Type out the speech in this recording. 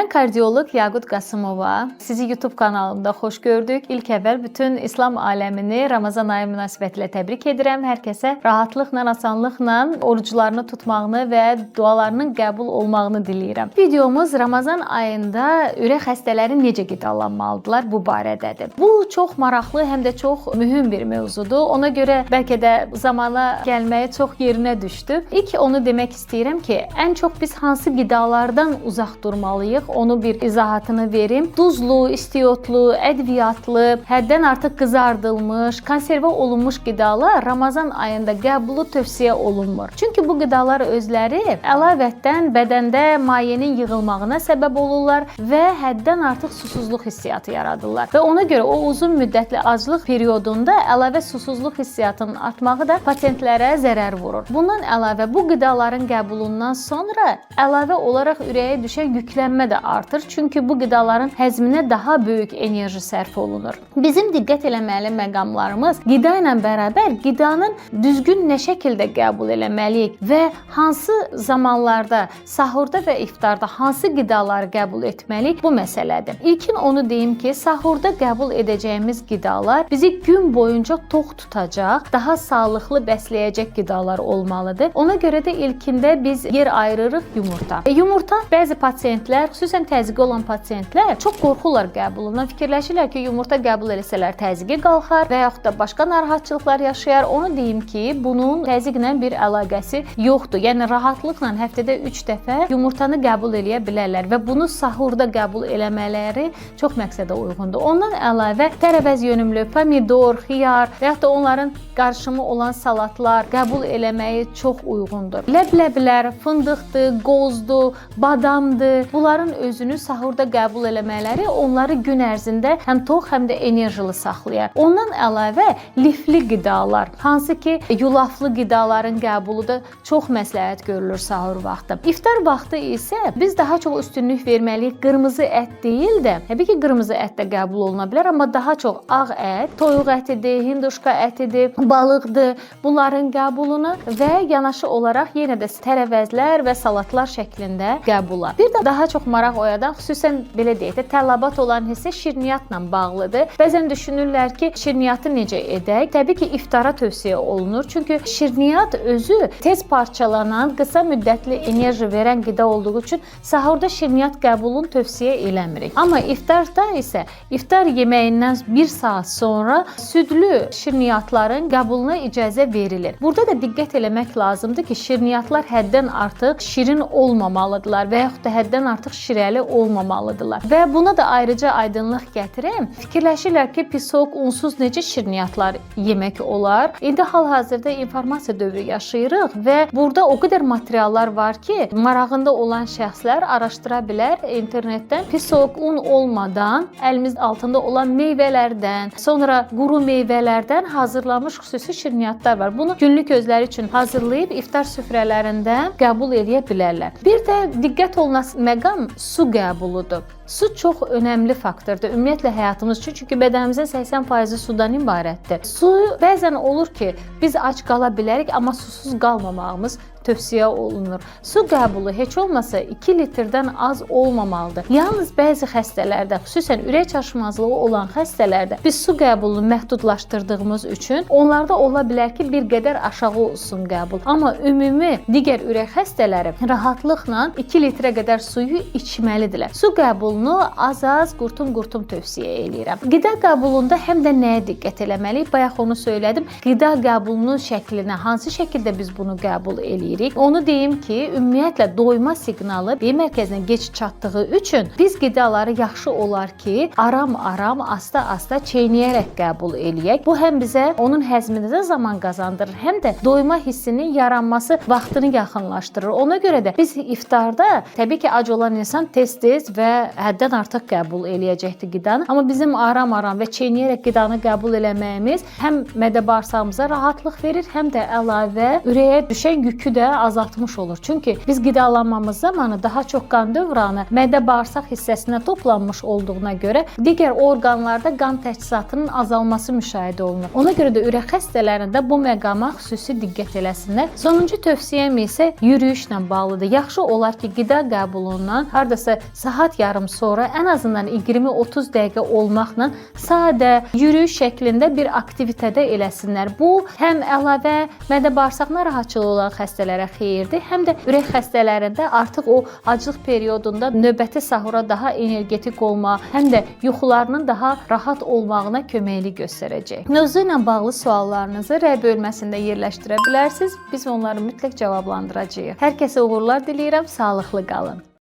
Mən kardioloq Yaqut Qasımova. Sizi YouTube kanalımda xoş gördük. İlk əvvəl bütün İslam aləmini Ramazan ayı münasibətilə təbrik edirəm. Hər kəsə rahatlıqla, asanlıqla oruclarını tutmağını və dualarının qəbul olmağını diləyirəm. Videomuz Ramazan ayında ürək xəstələri necə qidalanmalıdırlar bu barədədir. Bu çox maraqlı, həm də çox mühüm bir mövzudur. Ona görə bəlkə də zamana gəlməyi çox yerinə düşdü. İlk onu demək istəyirəm ki, ən çox biz hansı qidalardan uzaq durmalıyıq, onu bir izahatını verim. Duzlu, istiotlu, ədviyyatlı, həddən artıq qızardılmış, konservə olunmuş qidalar Ramazan ayında qəbulu tövsiyə olunmur. Çünki bu qidalar özləri əlavətdən bədəndə mayenin yığılmağına səbəb olurlar və həddən artıq susuzluq hissiyatı yaradırlar. Və ona görə o uzun müddətli aclıq periodunda əlavə susuzluq hissiyatının artmağı da pasientlərə zərər vurur. Bundan əlavə bu qidaların qəbulundan sonra əlavə olaraq ürəyə düşən yüklənmə də artır. Çünki bu qidaların həzminə daha böyük enerji sərf olunur. Bizim diqqət eləməli məqamlarımız qida ilə bərabər qidanın düzgün nə şəkildə qəbul eləməliyik və hansı zamanlarda sahurda və iftarda hansı qidaları qəbul etməliyik, bu məsələdir. İlkin onu deyim ki, sahurda qəbul edəcəyimiz qidalar bizi gün boyunca tox tutacaq, daha sağlıqlı bəsləyəcək qidalar olmalıdır. Ona görə də ilkində biz yer ayırırıq yumurta. Yumurta bəzi pasientlər, xüsusən təzyiqi olan pasientlər çox qorxurlar qəbulundan. Fikirləşirlər ki, yumurta qəbul eləsələr təzyiqi qalxar və yaxud da başqa narahatçılıqlar yaşayar. Onu deyim ki, bunun təzyiqlə bir əlaqəsi yoxdur. Yəni rahatlıqla həftədə 3 dəfə yumurtanı qəbul eləyə bilərlər və bunu sahurda qəbul eləmələri çox məqsədə uyğundur. Ondan əlavə tərəvəz yönümlü, pomidor, xiyar və yaxud da onların qarışımı olan salatlar qəbul eləməyi çox uyğundur. Ləbləblər, fındıqdır, qozdur, badamdır. Bunların özünü sahurda qəbul eləmələri onları gün ərzində həm tox, həm də enerjili saxlayar. Ondan əlavə lifli qidalar, hansı ki yulaflı qidaların qəbulu da çox məsləhət görülür sahur vaxtı. İftar vaxtı isə biz daha çox üstünlük verməliyik qırmızı ət deyil də, təbii ki, qırmızı ət də qəbul oluna bilər, amma daha çox ağ ət, toyuq ətidir, hinduşka ətidir, balıqdır, bunların qəbuluna və yanaşı olaraq yenə də tərəvəzlər və salatlar şəklində qəbula. Bir də daha çox maraq oyadan, xüsusən belə deyək də, tələbat olan hissə şirniyyatla bağlıdır. Bəzən düşünürlər ki, şirniyyatı necə edək? Təbii ki, iftara tövsiyə olunur. Çünki şirniyyat özü tez parçalanan, qısa müddətli enerji verən qida olduğu üçün sahurda şirniyyat qəbulunu tövsiyə eləmirik. Amma iftarda isə iftar yeməyindən 1 saat sonra südlü şirniyyatların qəbuluna icazə verilir. Burada da diqqət eləmək lazımdır ki, şirniyyatlar həddən artıq şirin olmamalıdırlar və yaxud da həddən artıq şirəli olmamalıdırlar. Və buna da ayrıca aydınlıq gətirim. Fikirləşirlər ki, pisok, unsuz necə şirniyyatlar yemək olar? İndi hal-hazırda informasiya dövrü yaşayırıq və burada o qədər materiallar var ki, marağında olan şəxslər araşdıra bilər internetdən. Pisok, un olmadan əlimiz altında olan meyvələrdən, sonra quru meyvələrdən hazırlanmış xüsusi şirniyyatlar var. Bunu günlük özləri üçün hazırlayıb iftar süfrələrində qəbul eləyə bilərlər. Bir də diqqət olunası məqam su qəbuludur. Su çox önəmli faktordur ümumiyyətlə həyatımız üçün, çünki bədənimizin 80%-i sudan ibarətdir. Su bəzən olur ki, biz ac qala bilərik, amma susuz qalmamağımız tövsiyə olunur. Su qəbulu heç olmasa 2 litrdən az olmamalıdır. Yalnız bəzi xəstələrdə, xüsusən ürək çatışmazlığı olan xəstələrdə biz su qəbulunu məhdudlaşdırdığımız üçün onlarda ola bilər ki, bir qədər aşağı olsun qəbul. Amma ümumi digər ürək xəstələri rahatlıqla 2 litrə qədər suyu içməlidirlər. Su qəbulunu az-az, qurtum-qurtum tövsiyə eləyirəm. Qida qəbulunda həm də nəyə diqqət eləməliyik? Bayaq onu söylədim. Qida qəbulunun şəklinə, hansı şəkildə biz bunu qəbul eləyirik? Onu deyim ki, ümumiyyətlə doyma siqnalı beyin mərkəzinə gec çatdığı üçün biz qidaları yaxşı olar ki, aram-aram, asta-asta çeynəyərək qəbul eləyək. Bu həm bizə onun həzmində də zaman qazandırır, həm də doyma hissinin yaranması vaxtını yaxınlaşdırır. Ona görə də biz iftarda təbii ki, ac olan insan tez-tez və həddən həddən artıq qəbul eləyəcəkdir qidanı. Amma bizim aram-aram və çeynəyərək qidanı qəbul eləməyimiz həm mədə bağırsağımıza rahatlıq verir, həm də əlavə ürəyə düşən yükü də azaltmış olur. Çünki biz qidalanmamız zamanı daha çox qan dövranı mədə bağırsaq hissəsinə toplanmış olduğuna görə digər orqanlarda qan təchizatının azalması müşahidə olunur. Ona görə də ürək xəstələrində bu məqama xüsusi diqqət eləsinlər. Sonuncu tövsiyəm isə yürüyüşlə bağlıdır. Yaxşı olar ki, qida qəbulundan hardasa saat yarım sonra ən azından 20-30 dəqiqə olmaqla sadə yürüyüş şəklində bir aktivitədə eləsinlər. Bu həm əlavə mədə bağırsaq narahatçılığı olan xəstələrə xeyirdir, həm də ürək xəstələrində artıq o aclıq periodunda növbəti sahura daha energetik olma, həm də yuxularının daha rahat olmağına köməklik göstərəcək. Mövzu ilə bağlı suallarınızı rəy bölməsində yerləşdirə bilərsiniz. Biz onları mütləq cavablandıracağıq. Hər kəsə uğurlar diləyirəm. Sağlıqlı qalın.